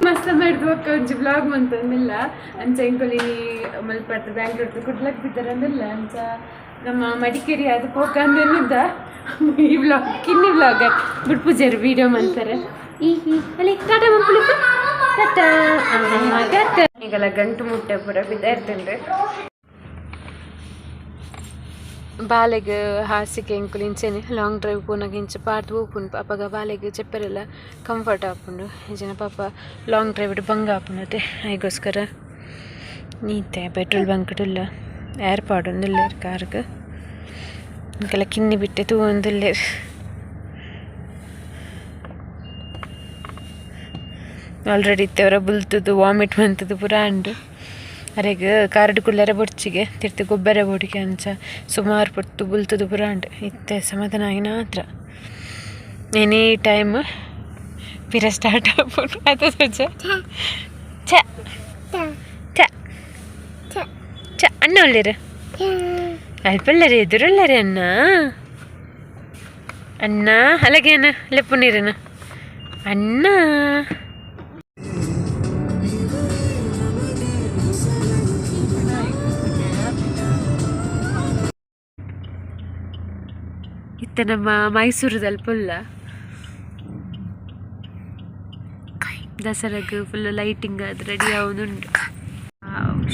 ಮಸ್ತ್ ಮಾಡಿದ್ ಬೊಕ್ಕ ಒಂಜಿ ವ್ಲಾಗ್ ಮಂತೊಂದಿಲ್ಲ. ಅಂಚ ಎಂಕೊಲಿ ಮಲ್ಪಡ್ದು ಬ್ಯಾಂಗ್ಳೂರ್ದು ಕುಡ್ಲಕ್ ಬಿದ್ದರಂದಿಲ್ಲ. ಅಂಚ ನಮ್ಮ ಮಡಿಕೇರಿ ಅದು ಪೋಕಂದೇನಿದ್ದ. ಈ ವ್ಲಾಗ್ ಕಿನ್ನಿ ವ್ಲಾಗ್ ಬುಡ್ಪುಜೆರ್ ವೀಡಿಯೋ ಮಂತಾರೆ. ಈ ಈ ಅಲ್ಲಿ ಟಾಟಾ ಮಕ್ಕಳು, ಟಾಟಾ ಟಾಟಾ. ಈಗೆಲ್ಲ ಗಂಟು ಮುಟ್ಟೆ ಪೂರ ಬಿದ್ದ. ಬಾಲೆಗ್ ಹಾಸಿಗೆ ಎಂಕುಲು ಇಂಚೆನೆ ಲಾಂಗ್ ಡ್ರೈವ್ ಪೋನಾಗ ಇಂಚ ಪಾಡ್ದ್ ಪೋಪುಂಡು. ಅಪಗ ಬಾಲೆಗ್ ಚೆಪ್ಪರೆಲ್ಲ ಕಂಫರ್ಟ್ ಆಪುಂಡು. ಇಂಚಿನ ಪಾಪ ಲಾಂಗ್ ಡ್ರೈವ್ ಬಂಗ ಆಪುಂಡು. ಐಗೋಸ್ಕರ ನೀತೆ ಪೆಟ್ರೋಲ್ ಬಂಕ್ ಉಲ್ಲ, ಏರ್ ಪಾಡೊಂದುಲ್ಲೆರ್ ಕಾರ್ಗ್. ಇಂಕೆಲ್ಲ ಕಿನ್ನಿ ಬಿಟ್ಟೆ ತೂವೊಂದುಲ್ಲೆರ್. ಆಲ್ರೆಡಿ ಇತ್ತೆವರ ಬುಲ್ತುದು ವಾಮಿಟ್ ಮಂತುದು ಪೂರ ಅಂಡು. ಅರೆಗ್ ಕಾರ್ಡ್ ಕುಲ್ಲರೆ ಬೊಡ್ಚಿಗೆ ತಿರ್ತು ಗೊಬ್ಬರ ಬೋಡಿಗೆ. ಅಂಚ ಸುಮಾರು ಪೊರ್ತು ಬುಲ್ತುದು ಪೂರ ಅಂಡು. ಇತ್ತೆ ಸಮಾಧಾನ ಆಯಿನ ಮಾತ್ರ. ಎನಿ ಟೈಮ್ ಪಿರ ಸ್ಟಾರ್ಟ್ ಆಪುಂಡು ಅತ ಸಜ್ಜ. ಛ ಛ ಛ. ಅಣ್ಣ ಒಳ್ಳೆರು ಅಲ್ಪಲ್ಲರೆ ಎದುರುಲ್ಲರೆ. ಅಣ್ಣ ಅಣ್ಣ ಅಲಗೇನ ಲೆಪ್ಪು ನೀರನ ಅಣ್ಣ. ಇತ್ತೆ ನಮ್ಮ ಮೈಸೂರದಲ್ಲಿ ಫುಲ್ಲ ದಸರಾಗ್ ಫುಲ್ ಲೈಟಿಂಗ್ ಅದು ರೆಡಿ ಆವೊಂದುಂಡು.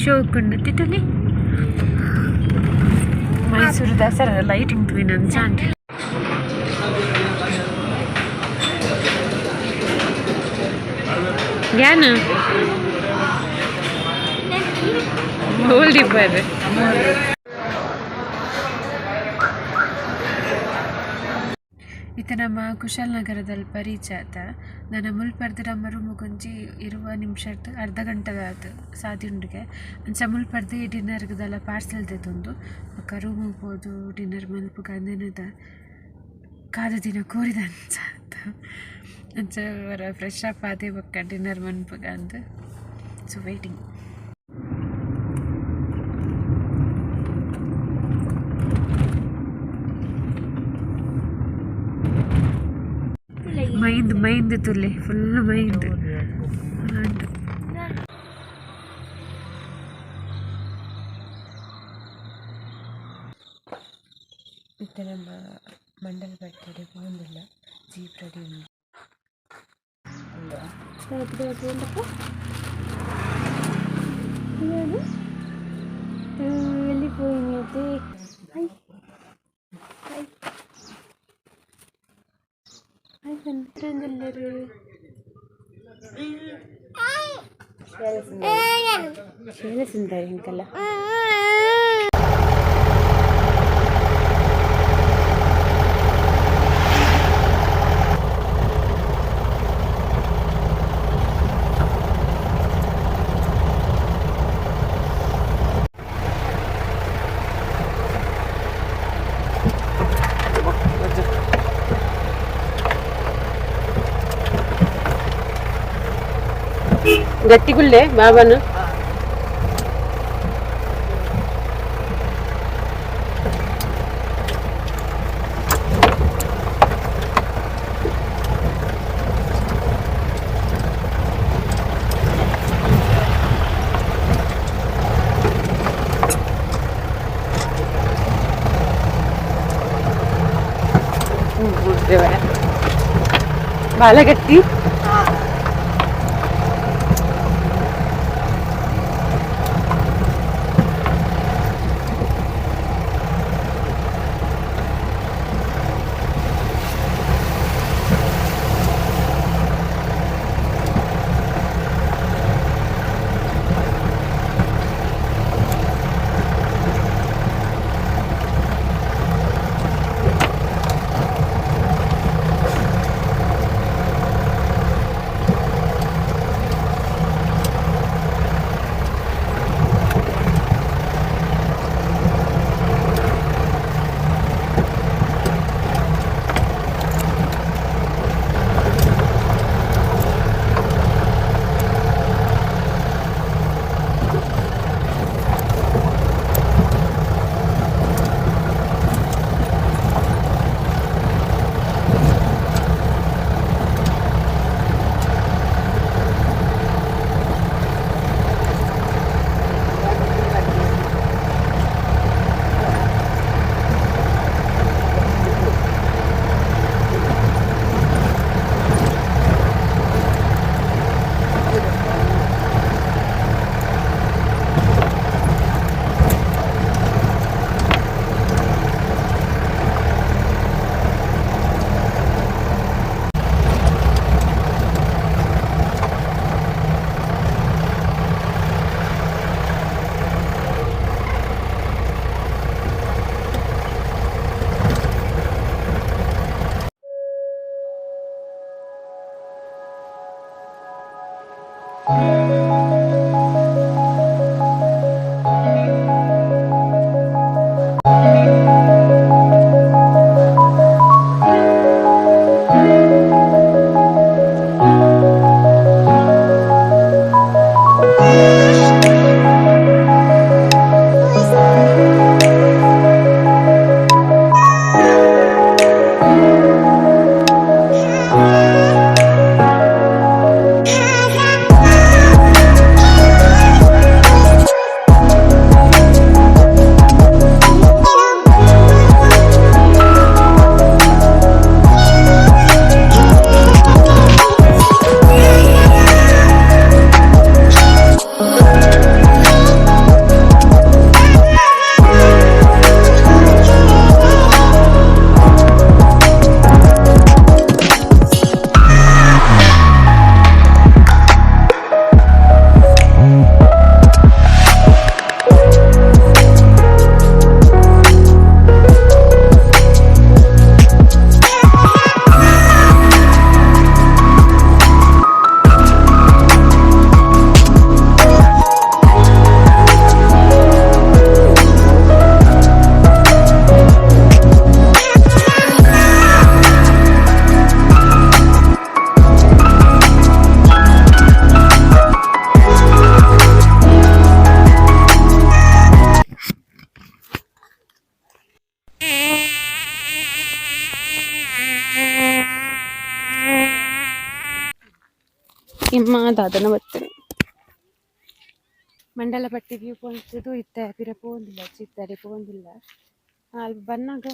ಶೋಕುಂಡು ತಿತುಲಿ. ಮೈಸೂರು ದಸರಾ ಲೈಟಿಂಗ್ ತೂಯಿನ ಅಂಚ. ಯಾನ ಹೋಲ್ಡಿ ಬರ್ರೆ. ಇತ್ತೆ ನಮ್ಮ ಕುಶಾಲನಗರದಲ್ಪ ರೀಚ್ ಆತ. ನನ ಮುಲ್ಪರ್ದ್ ನಮ್ಮ ರೂಮುಗೊಂಜಿ 20 ನಿಮಿಷರ್ದ್ ಅರ್ಧ ಗಂಟೆದ ಆತು ಸಾದಿ ಉಂಡುಗೆ. ಅಂಚ ಮುಲ್ಪರ್ದ್ ಡಿನ್ನರ್ಗ್ ದಾಲ ಪಾರ್ಸೆಲ್ ದೆತೊಂದು ಬೊಕ್ಕ ರೂಮುಗ್ ಪೋದು ಡಿನ್ನರ್ ಮನ್ಪುಗ ಅಂದೆನದ. ಕಾದ ದಿನ ಕೋರಿದ ಅಂಚ ಆತ. ಅಂಚ ಒರ ಫ್ರೆಶ್ ಅಪ್ ಆದೆ ಬೊಕ್ಕ ಡಿನ್ನರ್ ಮನ್ಪುಗ ಅಂದ್. So waiting. Mind mind ತುಲೆ ಫುಲ್ ಮೈಂದ್ ಉಂಡು. ಇತ್ತೆ ನಮ್ಮ ಮಂಡಲ ಬರ್ತಡೆ ಪೋವೊಂದುಲ್ಲ. ಜೀಪ್ ರೆಡಿ ಉಂಡು. ಎಲ್ಲಿ ಪೋಯಿನಿ? Hi hi hi. ಬಂದ್ರಂದೆಲ್ಲರು ಶೇಲ ಸುಂದರಿ ಇಂಕಲ್ಲ. ಗಟ್ಟಿಗುಲ್ಲೆ ಬಾಬಾನು. ಬಾಲ ಗಟ್ಟಿ. ಇಮ್ಮ ದಾದನ ಬರ್ತೇನೆ ಮಂಡಲಪಟ್ಟಿ ವ್ಯೂ ಪಾಯಿಂಟ್ ಇತ್ತೆ ಪಿರ ಪೋಂದಿಲ್ಲ ಚಿತ್ತಡೆ ಪೋಂದಿಲ್ಲ ಅಲ್ಲಿ ಬನ್ನಾಗ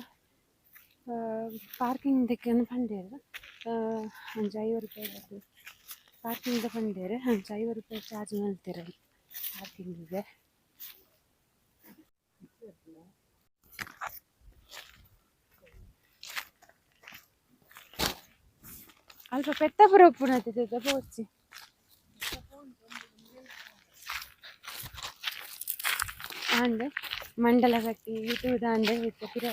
ಪಾರ್ಕಿಂಗ್ ದಕ್ಕೆ ಪಂಡೇರು ಒಂಜಿ 50 ರೂಪಾಯಿ ಪಾರ್ಕಿಂಗ್ ಪಂಡೇರು ಅಂಚ 50 ರೂಪಾಯಿ ಚಾರ್ಜ್ ಮಲ್ತೆರ್ ಪಾರ್ಕಿಂಗ್ಗೆ. ಅಲ್ಪ ಪೆತ್ತ ಪೂರ ಉಪ್ಪುನತೆ ಪೋರ್ಚಿ. ಆಂಡ್ ಮಂಡಲಪಟ್ಟಿ ತೂದಾಂಡ್ ಇತ್ತೆ ಪಿರ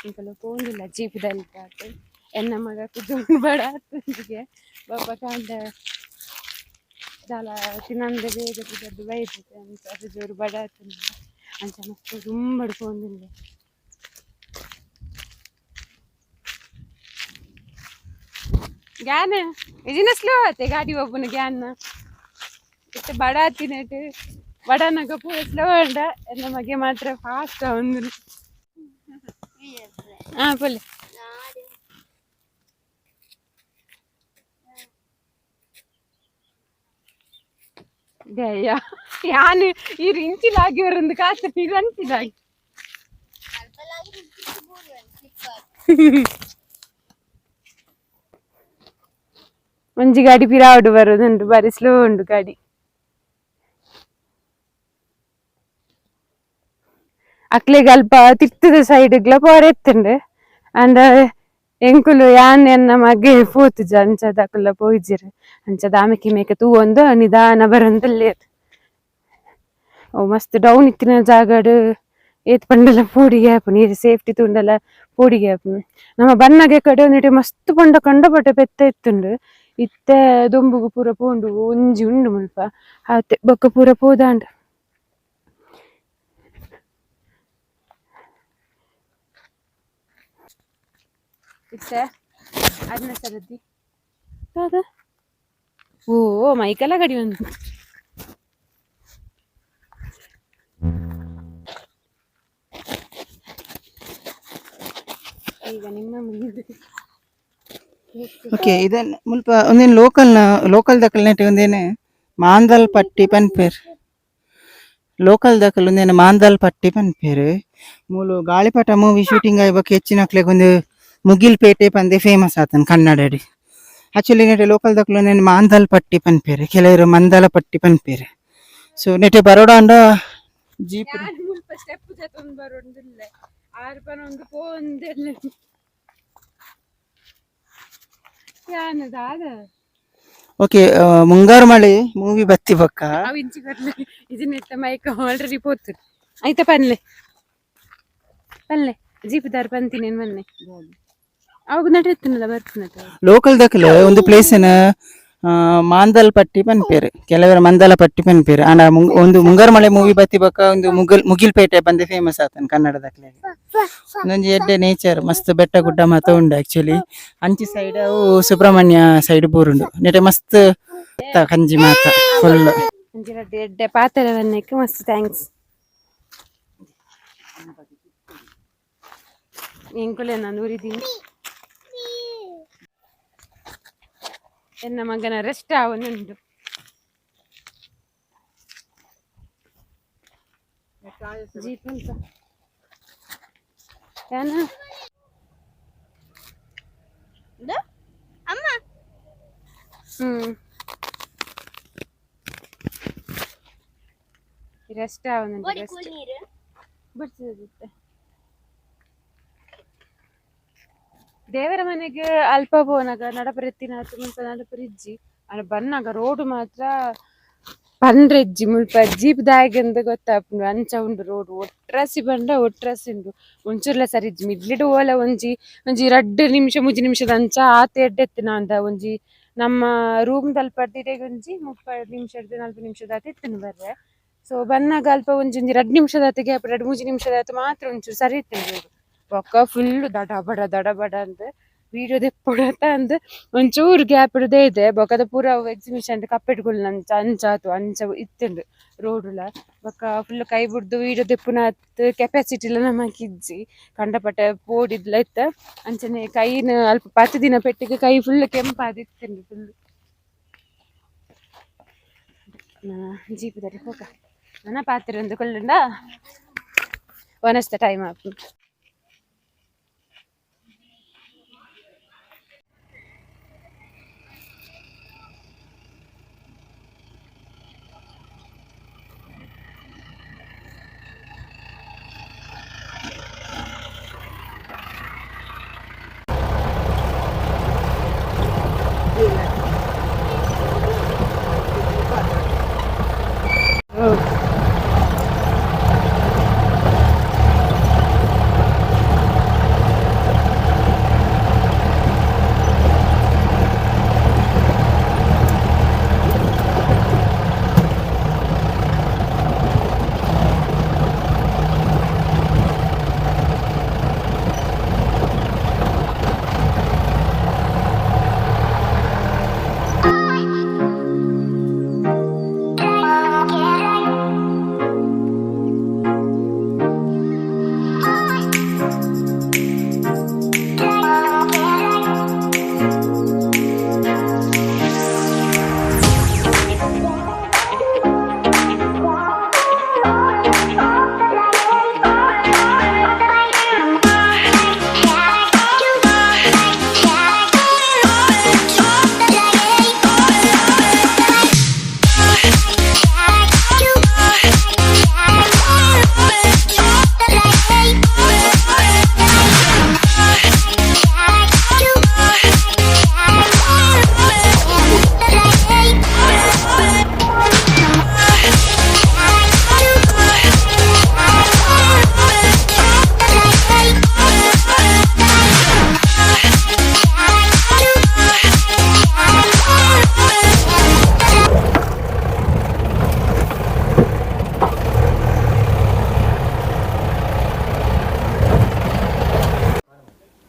ಎಂಕುಲು ಪೋಂದಿಲ್ಲ ಜೀಪುದಲ್ಪಾತ್ ಎನ್ನ ಮಗ ಕುಜೋಂಡು ಬಡ ಆತುಂಜಿಗೆ ಬೊಕ ಕಾಂಡೆ ದಾಲ ತಿನಂದೆ ಬೇಗ ಪಿದರ್ದ್ ಬೈದಿತ್ತೆ ಅಂಚ ಅತ್ ಜೋರು ಬಡ ಆತುಂಡು ಅಂಚ ಮಸ್ತ್ ದುಂಬಡ್ ಪೋವೊಂದುಲ್ಲೆ. ಗ್ಯಾನ್ ಇಜಿನ ಸ್ಲೋ ಆತೆ ಗಾಡಿ ಒಬ್ಬನ ಗ್ಯಾನ್ ಇತ್ತೆ ಬಡ ಆತಿನೆಟ್ ಬಡನಗ ಪೂರ ಸ್ಲೋ ಉಂಡ ಎನ್ನ ಮಗೆ ಮಾತ್ರ ಫಾಸ್ಟ್ ಆವೊಂದುಲ್ಲೆ. ಆ ಪೊಲೆ ದಯ್ಯ ಯಾನ್ ಈರ್ ಇಂಚಿಲಾಗಿ ಬರಂದು ಕಾತ್ ಈರ್ ಅಂಚಿಲಾಗಿ ಒಂಜಿ ಗಾಡಿ ಪಿರಾವುಡು ಬರೋದುಂಡು ಬಾರಿ ಸ್ಲೋ ಉಂಡು ಗಾಡಿ. ಅಕ್ಲೆಗ್ ಅಲ್ಪ ತಿರ್ತುದ ಸೈಡ್ ಗ್ಲ ಪೋರೆ ಇತ್ತುಂಡು ಅಂಡ ಎಂಕುಲು ಯಾನ್ ಎನ್ನ ಮಗೆ ಪೋತುಜ ಅಂಚದ ಅಕುಲ್ಲ ಪೋಯಿಜೆರ್ ಅಂಚದ ಆಮೆಕೆ ಮೇಕೆ ತೂವೊಂದು ನಿಧಾನ ಬರೊಂದುಲ್ಲೆರ್. ಅವು ಮಸ್ತ್ ಡೌನ್ ಇತ್ತಿನ ಜಾಗಡ್ ಏತ್ ಪಂಡಲ ಪೋಡಿಗೆ ಆಪುಂಡು ಏತ್ ಸೇಫ್ಟಿ ತೂಂಡಲ ಪೋಡಿಗೆ ಆಪುಂಡು. ನಮ ಬನ್ನಗ ಕಡೆ ಒಂದಿಟ್ ಮಸ್ತ್ ಪಂಡ ಕಂಡಪಟ್ಟೆ ಪೆತ್ತ ಇತ್ತುಂಡು ಇತ್ತೆ ದೊಂಬುಗು ಪೂರ ಪೋಂಡು ಒಂಜಿ ಉಂಡು ಮುಲ್ಪ ಆತೆ ಬೊಕ್ಕ ಪೂರ ಪೋದಾಂಡ್. ಇತ್ತೆ ಅರ್ನ ಸರದಿ ದಾದ ಓ ಮೈಕಲ ಗಡಿ ಒಂದು ಈಗ ನಿಮ್ಮ ಮುಂದೆ. ಓಕೆ, ಇದನ್ ಮುಲ್ಪ ಒಂದೇನು ಲೋಕಲ್ನ ಲೋಕಲ್ ದಕಲ್ನೆಟ್ ಒಂದೇನೆ ಮಾಂದಲ್ ಪಟ್ಟಿ ಪನ್ಪೇರ್. ಲೋಕಲ್ ದಕಲ್ ಒಂದೇನು ಮಾಂದಲ್ ಪಟ್ಟಿ ಪನ್ಪೇರ್. ಮೂಲು ಗಾಳಿಪಟ ಮೂವಿ ಶೂಟಿಂಗ್ ಆಯ್ಬಕ್ ಹೆಚ್ಚಿನಕ್ಲೆಗ್ ಒಂದು Mugilpete ಪಂದೆ famous ಆತನ್ ಕನ್ನಡಡ್. Actually ನೆಟೆ local Dhakal ಒಂದೇನು ಮಾಂದಲ್ ಪಟ್ಟಿ ಪನ್ಪೇರ್, ಕೆಲವರು ಮಂದಲ ಪಟ್ಟಿ ಪನ್ಪೇರ್. ಸೊ ನೆಟೆ ಬರೋಡಾಂಡ ಜೀಪ್ ಯಾನ್ ಮುಲ್ಪ ಸ್ಟೆಪ್ ಜತ್ತೊಂದು ಬರೊಂದುಲ್ಲೆ ಆರ್ ಪನೊಂದು ಪೋವೊಂದೆಲ್ಲೆ ಯಾನ್ ದಾದ. ಓಕೆ, ಮುಂಗಾರು ಮಳೆ ಮೂವಿ ಬತ್ತಿ ಬೊಕ್ಕ ಅವು ಇಂಚಿ ಕೊರ್ಲೆ ಇಜಿನೆತ್ತ ಮೈಕ್ ಆಲ್ರೆಡಿ ಪೋತು ಐತ ಪನ್ಲೆ ಪನ್ಲೆ ಜೀಪುದಾರ್ ಪಂತಿನೇನು ಮೊನ್ನೆ ಅವಾಗ ನಟಿತ್ತನಲ್ಲ ಬರ್ಪುನತ. ಲೋಕಲ್ ದಕಲ್ ಒಂದು ಪ್ಲೇಸ್ ಮಾಂದಲ್ ಪಟ್ಟಿ ಪನ್ಪೇರು ಕೆಲವರು ಮಂದಲ ಪಟ್ಟಿ ಪನ್ಪೇರು ಆಂಡ ಒಂದು ಮುಂಗಾರು ಮೂವಿ ಬತ್ತಿ ಬೊಕ್ಕ ಒಂದು ಮುಗಿಲ್ಪೇಟೆ ಬಂದೆ ಫೇಮಸ್ ಆತನ್ ಕನ್ನಡದಕ್ಲೆ. ಒಂದೊಂಜಿ ಎಡ್ಡೆ ನೇಚರ್ ಮಸ್ತ್ ಬೆಟ್ಟ ಗುಡ್ಡ ಮಾತ ಉಂಡು ಆಕ್ಚುಲಿ. ಅಂಚಿ ಸೈಡ್ ಅವು ಸುಬ್ರಹ್ಮಣ್ಯ ಸೈಡ್ ಬೂರುಂಡು ನೆಟೆ ಮಸ್ತ್ ಕಂಜಿ ಮಾತ ಫುಲ್. ಒಂಜಿ ರಡ್ಡ್ ಎಡ್ಡೆ ಪಾತೆರವನ್ನಕ್ಕೆ ಮಸ್ತ್ thanks. ಎಂಕುಲೆ ನಾನು ಊರಿದ್ದೀನಿ ಎನ್ನ ಮಗನ ರೆಸ್ಟ್ ಆವೊಂದುಂಡು. ಜೀಪ್ ಉಂಟ ಯಾನ. ಅಮ್ಮ. ರೆಸ್ಟ್ ಆವೊಂದುಂಡು ರೆಸ್ಟ್. ನೀರು ಬರ್ತದೆ. ದೇವರ ಮನೆಗೆ ಅಲ್ಪ ಪೋನಗ ನಡಪರೆತ್ತಿನಾತ್ ಮುಲ್ಪ ನಡಪರಿಜ್ಜಿ ಆಂಡ ಬನ್ನಗ ರೋಡ್ ಮಾತ್ರ ಪಂಡ್ರೆಜ್ಜಿ ಮುಲ್ಪ ಜೀಪ್ ದಾಯೆಗೆಂದ್ ಗೊತ್ತಾಪುಂಡು ಅಂಚ ಉಂಡು ರೋಡ್. ಒಟ್ರಾಸಿ ಬಂಡ ಒಟ್ರಾಸಿ ಉಂಡು ಒಂಚೂರ್ಲ ಸರಿ ಇಜ್ಜಿ. ಮಿಡ್ಲಿಡ್ ಓಲ ಒಂಜಿ ಒಂಜಿ ರಡ್ಡ್ ನಿಮಿಷ ಮೂಜಿ ನಿಮಿಷದ ಅಂಚ ಆತ್ ಎಡ್ಡೆ ಇತ್ತಿನ ಅಂದ ಒಂಜಿ ನಮ್ಮ ರೂಮ್ ದಲ್ಪ ಇಡೆಗ್ ಒಂಜಿ 30 ನಿಮಿಷಡ್ದ್ 40 ನಿಮಿಷದಾತ್ ಇತ್ತುಂಡು ಬರ್ರೆ. ಸೊ ಬನ್ನಗ ಅಲ್ಪ ಒಂಜಿ ಒಂಜಿ ರಡ್ಡ್ ನಿಮಿಷದಾತ್ ಗ್ಯಾಪ್ ರಡ್ಡ್ ಮೂಜಿ ನಿಮಿಷದಾತ್ ಮಾತ್ರ ಒಂಚೂರು ಸರಿ ಇತ್ತುಂಡು ರೋಡ್. ಬೊಕ್ಕ ಫುಲ್ ದಡ ಬಡ ದಡ ಬಡ ಅಂದ್ ವೀಡಿಯೋ ದೆಪ್ಪೊಡತ ಅಂದ್ ಒಂಚೂರು ಗ್ಯಾಪ್ ಇಡುದೇ ಇದೆ. ಬೊಕ್ಕದ ಪೂರ ಎಕ್ಸಿಬಿಷನ್ ಕಪ್ಪೆಟ್ಗುಲ್ನಂಚ ಅಂಚಾತು ಅಂಚ ಇತ್ತುಂಡು ರೋಡುಲ. ಬೊಕ್ಕ ಫುಲ್ ಕೈ ಬುಡ್ದು ವೀಡಿಯೋ ದೆಪ್ಪುನಾತ್ ಕೆಪಾಸಿಟಿ ಲ ನಮಕ್ ಇಜ್ಜಿ. ಕಂಡಪಟ್ಟೆ ಪೋಡಿದ್ಲ ಇತ್ತ ಅಂಚನೆ ಕೈನ್ ಅಲ್ಪ ಪತ್ತ್ ದಿನ ಪೆಟ್ಟಿಗೆ ಕೈ ಫುಲ್ ಕೆಂಪಾದ್ ಇತ್ತುಂಡು ಫುಲ್. ಜೀಪ್ ದಲ್ಲಿ ಪೋಕ ನನ ಪಾತೆರೊಂದು ಕುಲ್ಲುಂಡ ವನಸ್ದ ಟೈಮ್ ಆಪುಂಡು.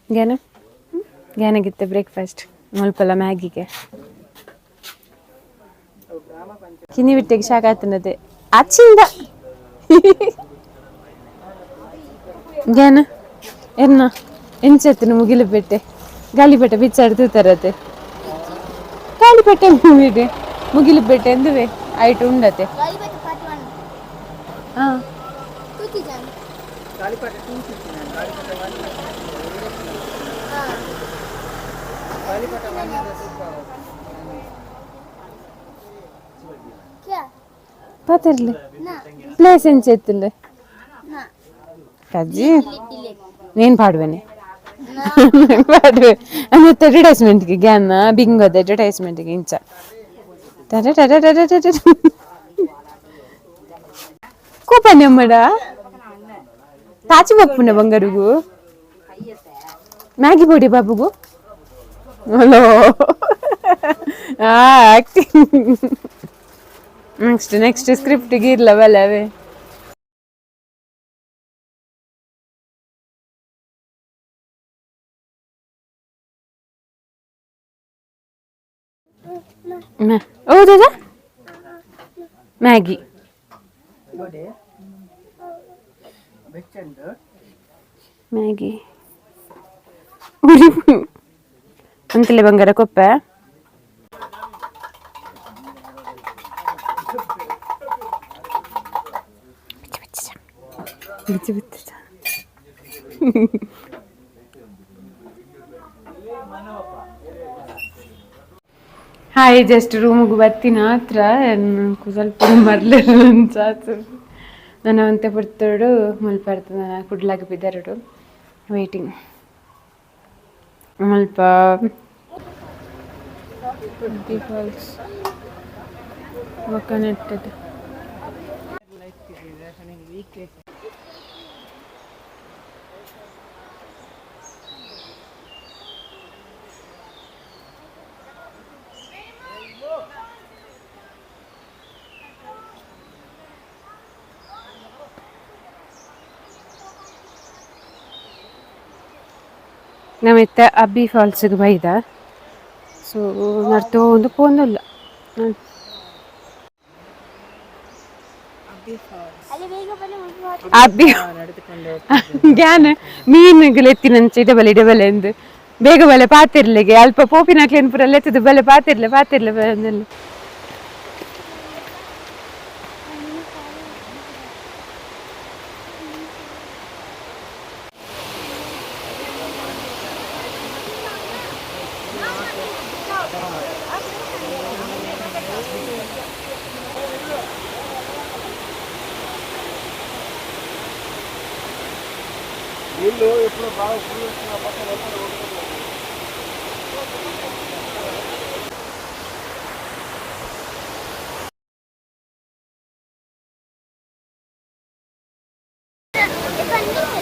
ಜ್ಞಾನ ಜ್ಞಾನಗಿತ್ತೆ ಬ್ರೇಕ್ಫಾಸ್ಟ್ ಮುಲ್ಪಲ ಮ್ಯಾಗಿಗೆ ಕಿನಿ ಬಿಟ್ಟೆಗೆ ಶಾಖ ಆತನದೆ ಆಚಿಂದ ಜ್ಞಾನ ಎನ್ನ ಎಂಚತ್ತಿನ ಮುಗಿಲು ಬೆಟ್ಟೆ ಗಾಳಿಪಟ ಬಿಚ್ಚಾಡ್ದು ತರತೆ ಗಾಳಿಪಟ ಮೂವಿಡೆ ಮುಗಿಲು ಬೆಟ್ಟೆ ಎಂದುವೆ ಐಟು ಉಂಡತೆ. ಗಾಳಿಪಟ ಪಾರ್ಟ್ 1. ಹಾ. ತೂತಿದ್ದಾನೆ. ಪಾತಿರ್ಲಿ ಪ್ಲೇಸ್ ಎಂಚೆತ್ತುಂಡೆ ಕಜ್ಜಿ ನೀನು ಪಾಡುವೆನೆ ಪಾಡುವೆ ಅಂದ್ರೆ ಅಡ್ವರ್ಟೈಸ್ಮೆಂಟ್ಗೆ ಗ್ಯಾನ ಬಿಂಗೋದ ಅಡ್ವರ್ಟೈಸ್ಮೆಂಟ್ಗೆ ಇಂಚ ಟಟ ಟಟ ಟಟ ಟಟ ಕೋಪನೆ ಅಮ್ಮಡ ತಾಚಿ ಬಪ್ಪುನ ಬಂಗಾರುಗು ಮ್ಯಾಗಿ ಪೊಡಿ ಬಾಬುಗು. Hello. Acting. Next next script ಗೀರ್ಲ ಬಲವೇ. ಹೌದಾ? ಮ್ಯಾಗಿ ಮ್ಯಾಗಿ ಅಂತಲೇ ಬಂಗಾರ ಕೊಪ್ಪೆ. ಬಿಚ್ಚು ಬಿಚ್ಚು. ಹಾಯ್, ಜಸ್ಟ್ ರೂಮಿಗೆ ಬತ್ತಿನ ಹತ್ರ ಸ್ವಲ್ಪ ಮರ್ಲಿಲ್ಲ. ನನ್ನ ಒಂತೆ ಪುರ್ತೋಡು ಮುಲ್ಪ ಕುಡ್ಲಾಗ ಬಿದ್ದರಡು ವೇಟಿಂಗ್ ಮುಲ್ಪ. ಫಾಲ್ಸ್ ಬೊಕ್ಕ ನೆಟ್ಟದು. ನಮ್ಮಿತ್ತ ಅಬ್ಬಿ ಫಾಲ್ಸ್ಗೆ ಬೈದ. ಸೊ ನಡ್ತೋ ಒಂದು ಪೋಂದುಲ್ಲ. ಅಬ್ಬಿ ಜ್ಞಾನ ಮೀನುಗಳು ಎತ್ತಿನಂಚ ಇಡಬಲೆ ಇಡಬಲೆ ಎಂದು ಬೇಗ ಬಲೆ ಪಾತಿರ್ಲಿಗೆ ಅಲ್ಪ ಪೋಪಿನ ಕ್ಲೇನ್ ಪೂರ ಎತ್ತದು ಬಲೆ ಪಾತಿರ್ಲೆ ಪಾತಿರ್ಲೆ ಬಂದಲ್ಲ.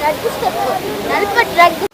ರಡ್ಡು ಸ್ಟೆಪ್ ನಲ್ಪ ರಡ್ಡು.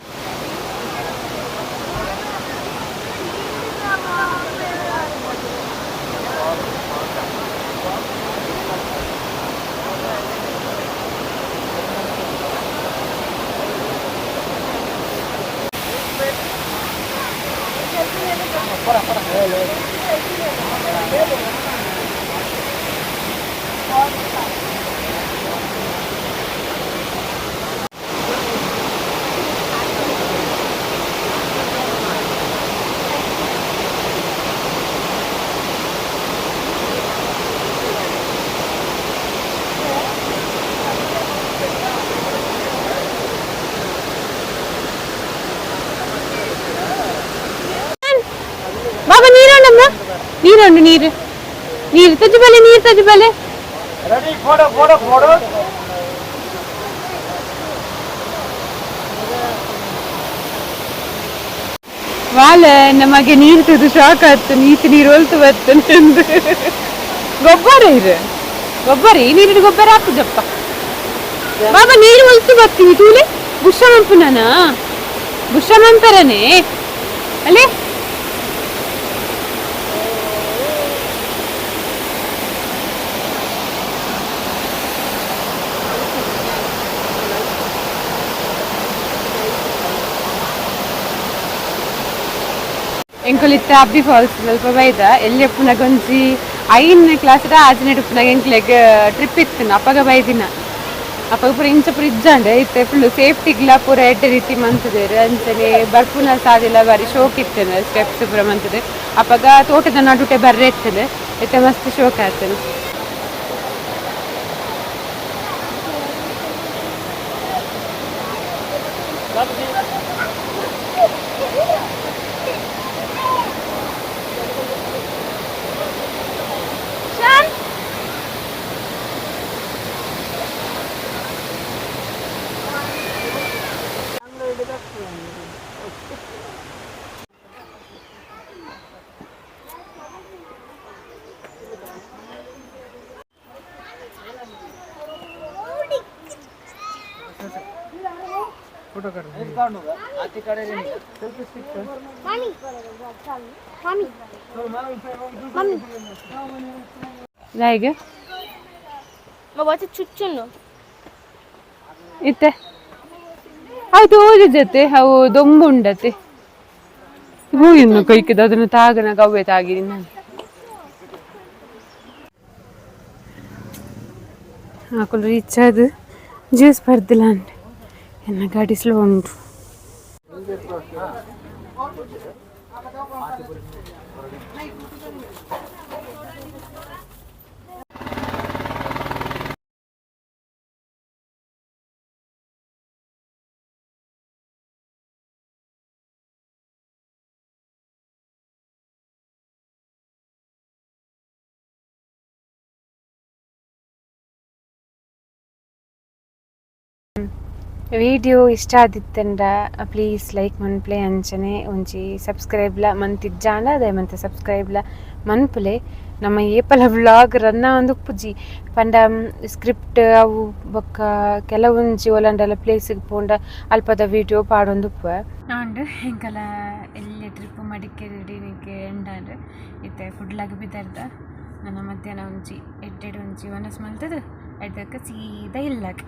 ಬಾಬಾ, ನೀರುಂಡಮ್ಮ, ನೀರುಂಡು, ನೀರು ನೀರು ತಜ್ಜು ಬಲೆ, ನೀರು ತಜ್ಜು ಬಲೆ. Photo photo photo. ವಾಲ ನಮಗೆ ನೀರು ತುದು ಶಾಕ್ ಆಯ್ತು. ನೀತು ನೀರು ಒಲ್ತು ಬತ್ತು. ಗೊಬ್ಬರ ಇದು ಗೊಬ್ಬರ, ಈ ನೀರಿನ ಗೊಬ್ಬರ ಹಾಕುದಪ್ಪ. ಬಾಬಾ, ನೀರು ಒಲ್ತು ಬರ್ತೀವಿ. ತೂಲೆ ಬುಷ ಮಂಪುನಾನ ಬುಷ ಮಂಪರನೇ ಅಲ್ಲೇ. ಎಂಕುಲಿತ್ತ ಅಬ್ಬಿ ಫಾಲ್ಸ್ ಸ್ವಲ್ಪ ಬೈದ. ಎಲ್ಲಿ ಉಪ್ಪುನಾಗ ಒಂಜಿ ಐನ್ ಕ್ಲಾಸ್ ಆಜನೆಡ್ ಉಪ್ಪುನಾಗ ಎಂಕ್ಲೆಗ್ ಟ್ರಿಪ್ ಇತ್ತು, ಅಪ್ಪಗ ಬೈದಿನ. ಅಪ್ಪಗ ಪೂರ ಇಂಚ ಪೂರ ಇಜ್ಜಾಂಡೆ. ಇತ್ತೆ ಫುಲ್ ಸೇಫ್ಟಿಗ್ಲ ಪೂರ ಎಡ್ಡೆ ರೀತಿ ಮಂತುದೇರು. ಅಂಚನೆ ಬರ್ಪುನ ಸಾದಿಲ ಬಾರಿ ಶೋಕ್ ಇತ್ತೇನೆ, ಸ್ಟೆಪ್ಸ್ ಪೂರ ಮಂತದೆ. ಅಪ್ಪಗ ತೋಟದ ನಡುಟೆ ಬರ್ರೆ ಇರ್ತದೆ, ಇತ್ತೆ ಮಸ್ತ್ ಶೋಕ್ ಆಗ್ತದೆ. Mummy mummy mummy. ದಾಯಿಗೆ? ಬಾಬಾ ಚುಚ್ಚುಂಡು. ಇತ್ತೆ ಅದು ಓದಿದತ್ತೆ, ಅವು ದೊಂಬು ಉಂಡತ್ತೆ. ಹೂವಿನ ಕೊಯ್ಕದ ಅದನ್ನು ತಾಗನ ಕವ್ವೆ ತಾಗಿ ನಾನು ಹಾಕೊಂಡು ರೀಚ್ ಅದು ಜ್ಯೂಸ್ ಬರ್ದಿಲ್ಲ ಅಂಡ್ ಎನ್ನ ಗಾಡಿ ಸ್ಲೋ ಉಂಟು. ವಿಡಿಯೋ ಇಷ್ಟ ಆದಿತ್ತಂಡ ಪ್ಲೀಸ್ ಲೈಕ್ ಮನ್ಪ್ಲೆ, ಅಂಚನೆ ಒಂಜಿ ಸಬ್ಸ್ಕ್ರೈಬ್ಲ ಮಂತಿಜ್ಜಾಂಡ ಅದೇ ಮಂತೆ ಸಬ್ಸ್ಕ್ರೈಬ್ಲ ಮನ್ಪುಲೆ. ನಮ್ಮ ಏಪಲ ವ್ಲಾಗ್ ರನ್ನ ಒಂದು ಪುಜಿ ಪಂಡ ಸ್ಕ್ರಿಪ್ಟ್ ಅವು ಬೊಕ್ಕ ಕೆಲವೊಂಜಿ ಒಲಂಡಲ ಪ್ಲೇಸಿಗೆ ಪೋಂಡ ಅಲ್ಪದ ವಿಡಿಯೋ ಪಾಡೊಂದು ಉಪ್ಪು ಆಂಡ್ ಎಂಕಲ ಎಲ್ಲಿ ಟ್ರಿಪ್ ಮಡಿಕೇರಿ ನಿಕ್ಕೆ ಎಂಡಾಂಡ್. ಇತ್ತೆ ಕುಡ್ಲಾಗ ಬಿದರ್ದ. ನನ್ನ ಮಧ್ಯಾಹ್ನ ಒಂಜಿ ಎಡ್ಡೆಡ್ ಒಂಜಿ ವನಸ್ ಮಲ್ತದು ಎಡ್ದಕ್ಕೆ ಸೀದಾ ಇಲ್ಲಕ್.